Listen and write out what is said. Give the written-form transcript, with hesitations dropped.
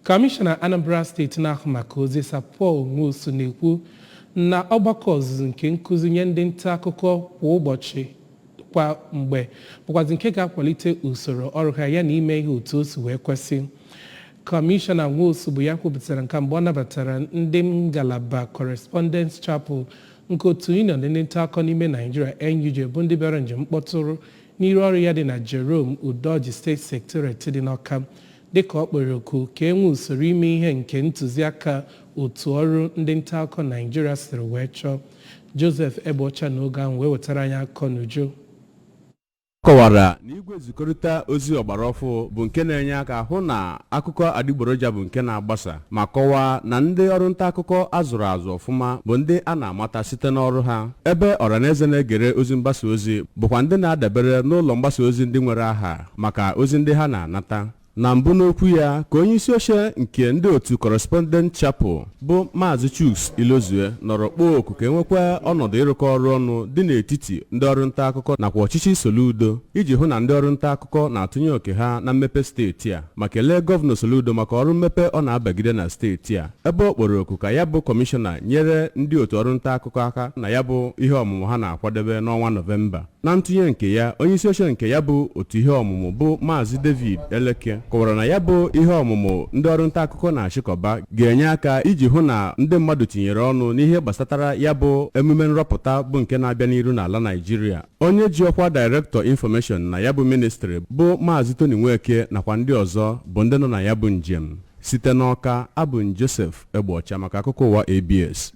Kọmishọna Anambra Steeti na-ahụ maka ozi, Sir Paul Nwosu, na-ekwu na ọgbakọ ọzụzụ nke nkụzi nye ndị nta akụkọ kwa ụbọchị kwa mgbe bụkwazi nke ga-akwalite usoro ọrụ ha ya na ime ihe otu o si wee kwesị. Kọmishọna Nwosu bụ ya kwupụtara nke mgbe ọ nabatara ndị ngalaba Correspondents Chapel nke otu Union ndị nta akụkọ n'ime Naijiria, NUJ, bụ ndị bịara njem mkpọtụrụ n'iru ọrụ ya dị na Jerome Udoji State Secretariat dị n'Awka, dịka ọ kpọrọ oku ka e nwee usoro ime ihe nke ntụziaka otu ọrụ ndị nta akụkọ Naijiria siri wee chọọ. Joseph Egbeọcha n'oge ahụ wee wetara anyị akụkọ n'uju. Kọwara na igwe nzikọrịta ozi ọgbara ọfụ bụ nke na-enye aka hụ na akụkọ adịgboroja bụ nke na-agbasa, ma kọwaa na ndị ọrụ nta akụkọ azụrụ azụ ọfụma bụ ndị a na-amata site n'ọrụ ha, ebe ọhaneze na-egere ozi mgbasa ozi bụkwa ndị na-adabere n'ụlọ mgbasa ozi ndị nwere aha maka ozi ndị ha na-anata. Na mbụ n'okwu ya, ka onye isi oche nke ndị otu Correspondent Chapel bụ Maazị Chuks Ilozue nọrọ kpọọ oku ka enwekwa ọnọdụ ịrụkọ ọrụ ọnụ dị n'etiti ndị ọrụ nta akụkọ nakwa ọchịchị Soludo iji hụ na ndị ọrụ nta akụkọ na-atụnye oke ha na mmepe steeti a, ma kelee Gọvanọ Soludo maka ọrụ mmepe ọ na-abagide na steeti a, ebe ọ kpọrọ oku ka ya bụ kọmishọna nyere ndị otu ọrụ nta akụkọ aka na ya bụ ihe ọmụmụ ha na-akwadebe n'ọnwa Nọvemba. Na ntụnye nke ya, onye isi oche nke ya bụ otu ihe ọmụmụ bụ Maazị David Eleke kọwara na ya bụ ihe ọmụmụ ndị ọrụ nta akụkọ na-achịkọba ga-enye aka iji hụ na ndị mmadụ tinyere ọnụ n'ihe gbasatara ya bụ emume nrọpụta bụ nke na-abịa n'iru n'ala Naijiria. Onye ji ọkwa Director Information na ya bụ ministry bụ Maazị Tony Nweke nakwa ndị ọzọ bụ ndị nọ na ya bụ njem. Site n'Awka, abụ m Joseph Egbeọcha maka akụkọ ụwa ABS.